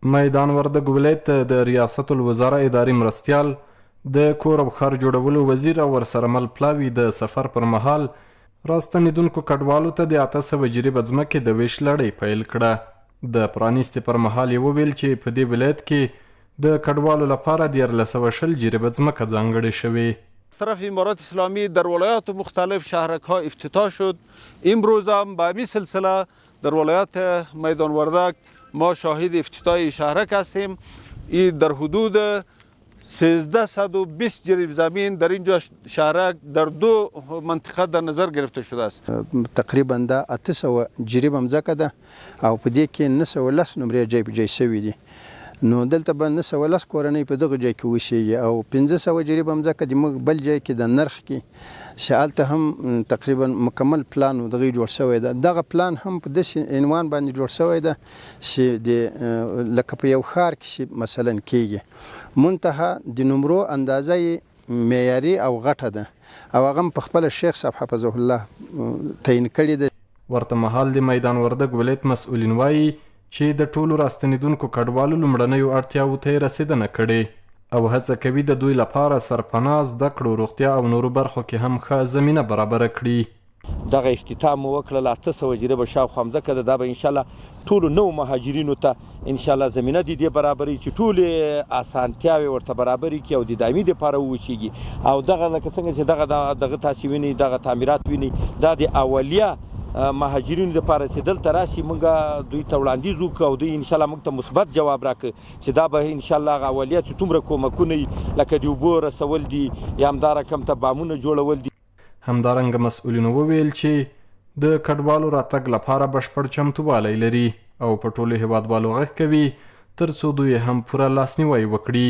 میدان وردګ ولایت ته د ریاست الوزرا اداري مرستیال، د کور او ښار جوړولو وزیر او ورسره مل پلاوي د سفر پر مهال راستنېدونکو کډوالو ته د 800 جریبه ځمکې د وېش لړۍ پیل کړه. د پرانیستې پر مهال یې وویل چې په دې ولایت کې د کډوالو لپاره 1320 جریبه ځمکه ځانګړې شوې. از طرف امارات اسلامی در ولایات مختلف شهرک ها افتتاح شد. امروز هم به همین سلسله در ولایت میدان وردک ما شاهد افتتاح شهرک هستیم. این در حدود 1320 جریب زمین در اینجا شهرک در دو منطقه در نظر گرفته شده است. تقریبا دا 800 جریبه مځکه ده او په دې کې 910 نمرې جای په جای شوې دي. نو دلته به 910 کورنۍ په دغه جای کې اوسېږي او 500 جریبه مځکه د موږ بل جای کې د نرخ کې چې هلته هم تقریبا مکمل پلان دغه جوړ شوی ده. دغه پلان هم په داسې عنوان باندې جوړ شوی ده چې د لکه په یو ښار کې چې مثلا کېږي، منتها د نمرو اندازه یې معیاري او غټه ده او هغه هم په خپله شیخ صاحب حفظه الله تعین کړې ده. ورته مهال د میدان وردګ ولایت مسؤلین وايي چې د ټولو راستنېدونکو کډوالو لومړنیو اړتیاوو ته یې رسېدنه کړې او هڅه کوي د دوی لپاره سرپناه، زده کړو، روغتیا او نورو برخو کې هم ښه زمینه برابره کړي. دغه افتتاح مو وکړله، 800 جریبه شاوخوا مځکه ده، دا به انشاالله ټولو نوو مهاجرینو ته انشاالله زمینه د دې برابروي چې ټولې اسانتیاوې ورته برابرې کړي او د دایمي دپاره واوسیږي او دغه لکه څنګه چې دغه دغه تاسې وینئ دغه تعمیرات وینئ دا د اولیه مهاجرینو لپاره چې دلته راشي مونږ دوی ته وړاندیز وکړو او دوی انشاالله مونږ ته مثبت جواب راکړي چې دا به انشاالله هغه اولیه چې څومره کومکونه وي لکه د اوبو رسول دي یا همدا رقم ته بامونه جوړول دي. همدارنګه مسؤلینو وویل چې د کډوالو راتګ لپاره بشپړ چمتووالی لري او په ټولو هېوادوالو غږ کوي ترڅو دوی هم پوره لاسنیوی وکړي.